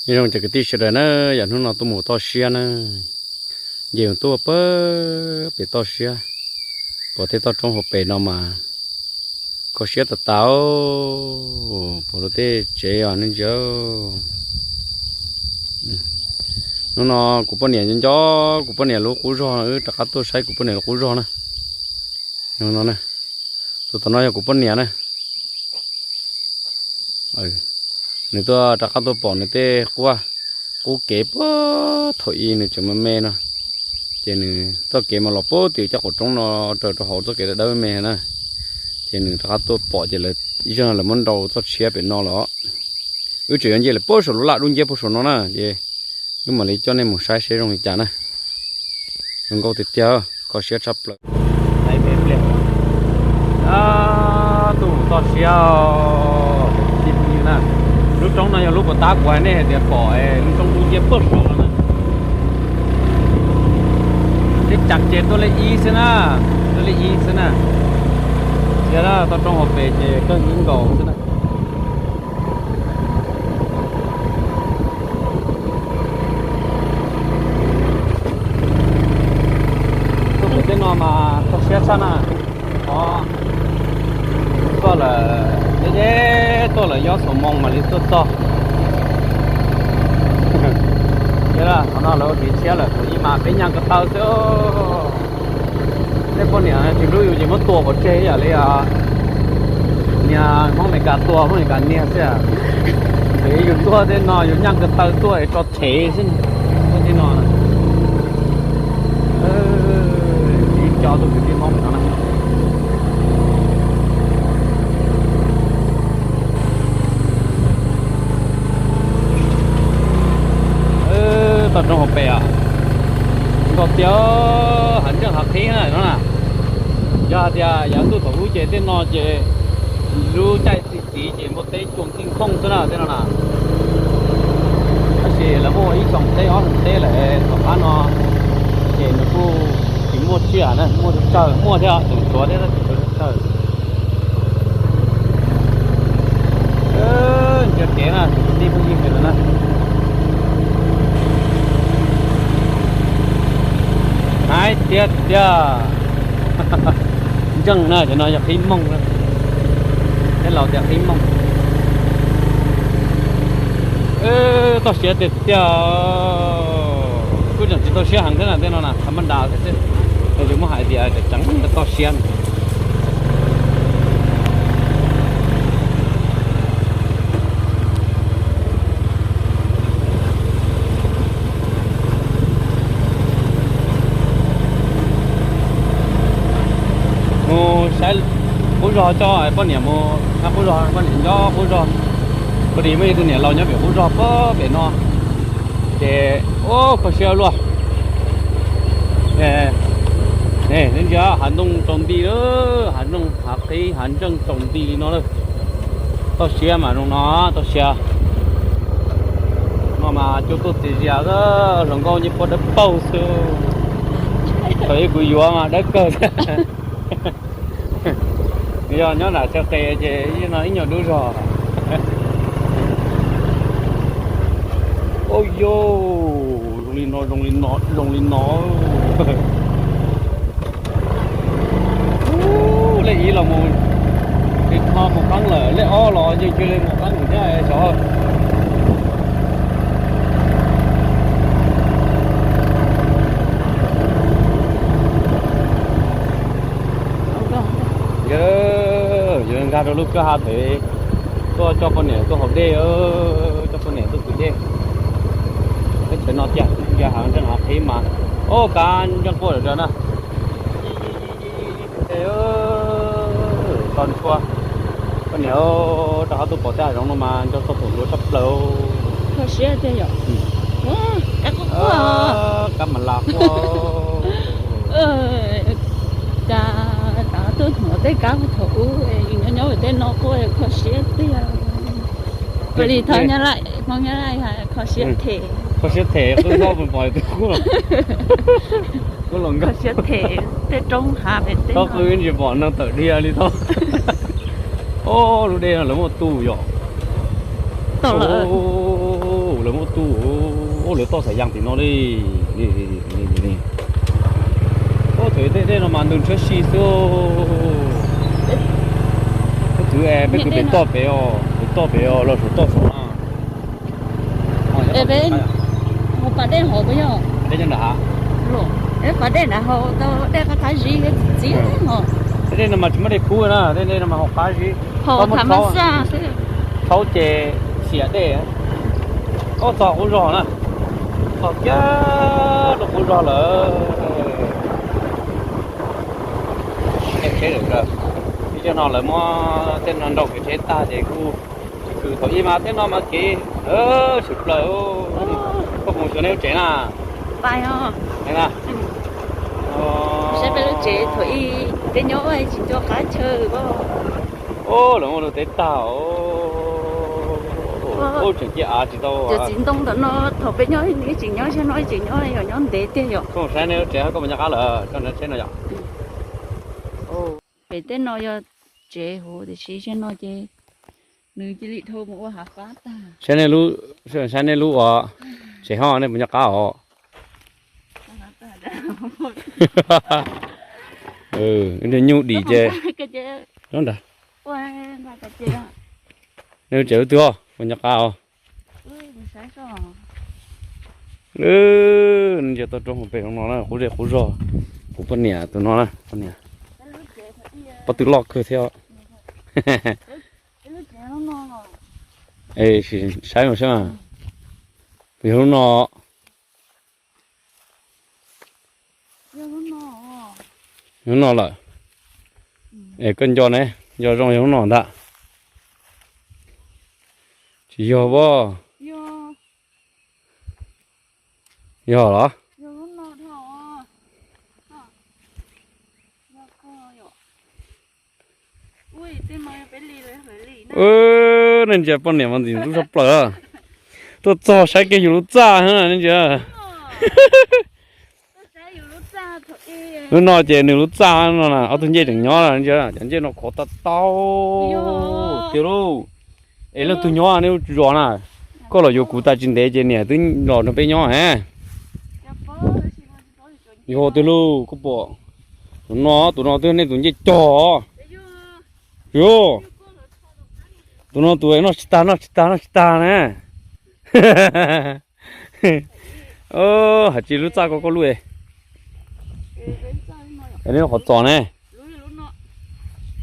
Nyob zoo cov kwv tij sawv daws na, yog hnub no tuaj mus toj siab na, nce tuaj pem toj siab, pom tej toj roob hauv pes no mas kho siab tas tas, pom lub teb tsev os ne ntsia. Hnub no kuv poj niam nco nco kuv poj niam lub qub zog, wb rov qab tuaj saib kuv poj niam lub qub zog na. Tus tom no yog kuv poj niam na. Nws tuaj rov qab tuaj pom nws tej qub, qub kev puag thaum ub nws tseem me me no, ces nws txoj kev mas los puag tim caj qaum roob no raws rau hauv txoj kev dawb dawb me me na. Ces nws rov qab tuaj pom ces lawv ib zaug no lawv muab nrau txoj siab pem no los. Wb tseem yuav nce lawm puag saum lub laj dub nciab puag saum no na, ces wb mam li coj nej mus saib seb zoo li cas na. Zoo nkauj tiag tiag, kho siab tshaj plaws. Tuaj mus toj siab na. Lub roob no yog lub puas tab kuv hais nej hais tias pom lub roob dub nciab puag saud no na. Tej tsam ces tuaj li ib xwb na, tuaj li ib xwb na. Tias toj roob hauv pes ces kawg ib nkaus xwb na. Tuaj pem tej no mas kho siab tshaj na. Tuaj lawm, deb deb tuaj lawm, yob xaus moo mam li tuaj txog. Qhov no lawv ua kev tshiab lawm, thaum ub mas peb nyag ko taw xwb. Tej poj niam tsis hlub yus ces muab tua pov tseg ib yam li niag Hmoob Amelikas tua Hmoob Amelikas niag xwb. Ces yus tuaj tej no yus nyaj ko taw tuaj es tso thev xwb. Tuaj tej no, ib co tus kwv tij Hmoob no na. Toj roob hauv pes os, nkauj tiag, hav ntseej hav qhib na no na. Yog hais tias yav ntuj thaum ub ces tej no ces lub caij txi txiv ces npua teb cuag txij nkhooj xwb na tej no na. Tab sis lawv muaj ib xyoo teb ob xyoo teb lawm tom qab no ces nws kuj tsis muaj tsiaj na, muaj tsawg muaj thiab, tseem tshuav thiab tab sis tshuav tsawg. Nce kev na, kwv tij phooj ywg sawv daws na. Hais tiag tiag, ntseeg na, cov no yog qhib mooj na, tej laus tias qhib mooj. Toj siab tiag tiag, kuj tseem tsis tau siab heev thiab na, tej no na tha mab nras thiab xwb, yus muab hais tias tseem toj siab na. Mus saib qub zog, coj poj niam mus saib qub zog, poj niam nco qub zog. Kuv dim muaj ib tug niam laus nyob pem qub zog pem no, ces ua kho siab luaj. Ntsia hav ntoo tsaus nti, hav ntoo hav qhib hav ntseej tsaus nti li no lawm. Toj siab mas zoo no, toj siab. No mas cua tuaj txias zias, hluas nkauj ncej puab dawb paug xwb. Thaum ub kuv yuav mas dawb kawg. Yog nyob nram chaw qis ces no ib nyuag dub zog. Ua yos, zoo li no, zoo li no, zoo li no. Lej ib los mus, ib qho mus qeeb lawm, lej ob los yeej cia li mus qeeb thiab xyov. Yog nkag rau lub kwj ha pem, tuaj coj poj niam tuaj haus dej, coj poj niam tuaj kwv dej. Teb chaws no tiag, yog hav ntseej hav qhib mas, ua kav ntseej quaj zom zaws na. Tau nws quaj, poj niam rov qab tuaj pom tej hav zoov no mas nco txog thaum hluas tshaj plaws. Kho siab tiag yom. Kab quaj, kab mas las quaj. Cas tav tuaj hnov tej kab thaum ub nyob nyob tej no quaj kho siab tiag. Ua li thov Hmoob Nyab Laj, Hmoob Nyab Laj hais kho siab them. Kho siab them, qwb nkaus pom tus qub los, qwb los nkauj. Kho siab them, tej roob hav pem teb no qwb ntsis pom neeg tawm dhia li tau. Ob lub dej no lawv muaj tus yom. Tau lawm. Lawv muaj Toj xav yas tim no li. Ub, thaum tej dej no mas ntws ntshiab si xwb. Peb twv es peb kwv pem toj pem os, kwv toj pem os, los saum toj saum na. Peb mus pas dej hauv puas yog? Dej nram hav. Peb pas dej nram hav tau dej qab qab zib txiv os. Tej dej no mas tsis muaj dej kub na, tej dej no mas haus qab zib. Haus tham mas xaj xwb. Thaub ces xiam dej. Ob txog qub zog na. Txog kiag rau qub zog lawm. Tsheb lawm, ib cag no lawv muab tej no nrau kev tsheb tag ces kuj tsis khwv. Thaum ub mas tej no mas kev tshwm plaws. Koj mus xyuas nej lub tsev na. Saib peb lub tsev thaum ub peb nyob tsis nco qab chaw. Ub, lawv muaj lub teb tag os. Ub, tseem ciaj av tsis tau. Cov txiv ntoo ntawm no thaum peb nyob ib tseem nyob, zaum no ib tseem nyob, yog nyob ntev tiag yom. Koj mus saib nej lub tsev, koj mus nco qab lawm, koj nrhiav tsheb no yom. Pem tej no yog tsev hauv tiam sis zaum no ces nws cia li dhau mus ua hav fab tag. Saib nej lub, saib nej lub uas tsev hov, nej puas nco qab os? Nyuj dim ces nrad. Nej lub tsev lub twg os, puas nco qab os? Nej ntsia toj roob hauv pes no na, qub zej qub zog. Kuv poj niam tus no na, poj niam, pob tw loj kawg thiab. Es saib no saib, yog lub no. Yog lub no lawm. Es koj nco ne, nco zoo yog lub no ntag. Tsis yog pob? Yog los? Nej ntsia poj niam mas ntxim hlub tshaj plaws. Tuaj txog saib kiag yus lub txaj, nej ntsia. Lub no ces nws lub txaj no na, ob tug ncej tseem nyob, cov ncej no khov tau tau tiag lauj. Es leej twg nyob nej lub zos na? Koj los yuav kuv tas tsis ntev ces niam twb los nrog peb nyob. Yog tiag lauj, koj pom. Tus no, tus no twb nej tus ncej cog. Yog, tus no tus noj tsis tag, noj tsis tag, noj tsis tag na. Hais tsis lub txaj koj, koj lub. Neb lub qhov txos ne.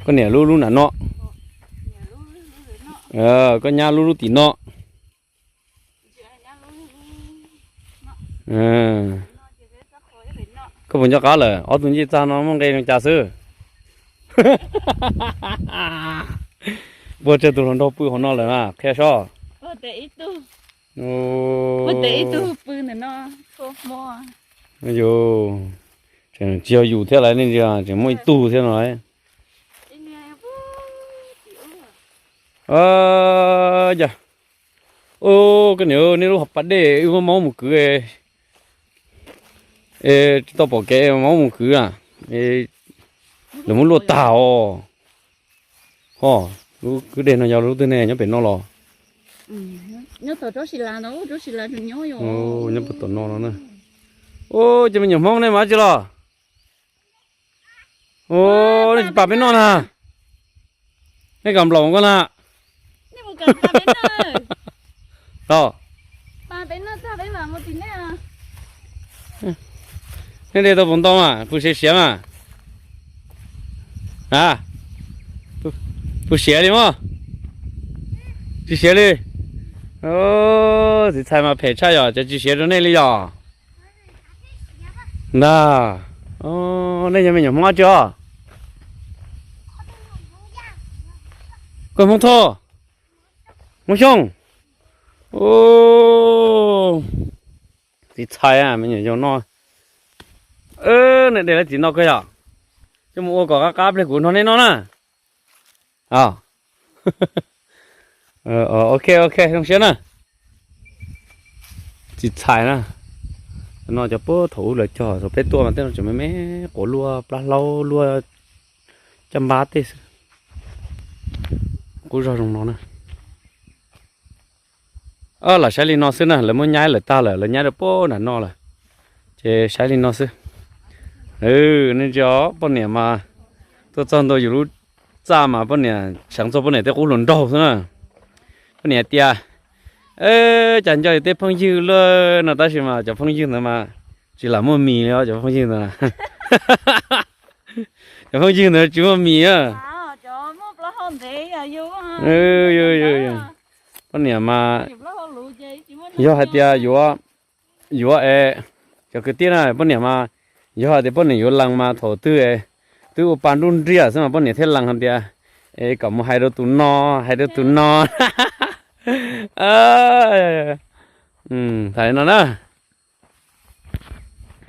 Koj niam lub, lub nram no. Koj nyab lub, lub tim no. Koj puas nco qab lawm, ob tug ncej txaj no muaj nqe zoo cas xwb? Puas tsawg tus hluas nraug pw hauv no lawm na, qhia seb. Yus, tsis yog yus thiab lawm, nej ntsia tseem muaj ib tug thiab no. Yog, koj niam, nej lub hauv pas dej wb muab maub mus kwv, tsis tau pom kev, maub mus kwv na, lawv muab luaj tag os. Ho, lub kwj deg no yog lub twg ne, nyob pem no los? Nyob puag tom no no na. Ub, cov me nyuam Hmoob nej mas dab tsi los? Ub, nej tsis pam peb noj na. Nej kam nplaum koj na. Tau. Nej de tau puas ntau mas, pw siav siav mas. A, pw siav li mog. Tsis siav li. Txiv ntxawm mas phem tshaj yom, cov tsis siav rau nej li yom. Ntag. Nej yog me nyuam Hmoob dab tsi os? Koj Hmoob Thoj? Hmoob Xyooj? Txiv ntxawm, me nyuam yaus no. Nej de lawv txiv no kawg yom? Coj mus ua kom qab qab pliag kuv nrog nej noj na. Ok, ok, zoo siab na. Txiv ntxawm na. No cov puag thaum ub lawv cog, thaum peb tuaj mas tej no tseem me me, quav luaj, plab hlaub luaj, caj npab tej xwb. Qub zog zoo no na. Lam saib li no xwb na, lawv muab nyaib lawm tag lawm, lawv nyaib rau pem nram no lawm. Ces saib li no xwb. Nej ntsia, poj niam mas tuaj txog ntua yus lub txaj mas poj niam seev txog poj niam tej qub hluas nraug xwb na. Poj niam tias, cas nco yus tej phooj ywg luaj no, tab sis mas cov phooj ywg ntawd mas tsis lam muaj mis li os, cov phooj ywg ntawd. Cov phooj ywg ntawd tsis muaj mis. Poj niam mas yog hais tias yuav, yuav es, cov kwv tij na, poj niam mas yog hais tias poj niam yuav lees mas thaum twg twb ua pa nruj nriaj xwb mas poj niam thiaj lees hais tias, es kom mus hais rau tus no, hais rau tus no. Hais li no na.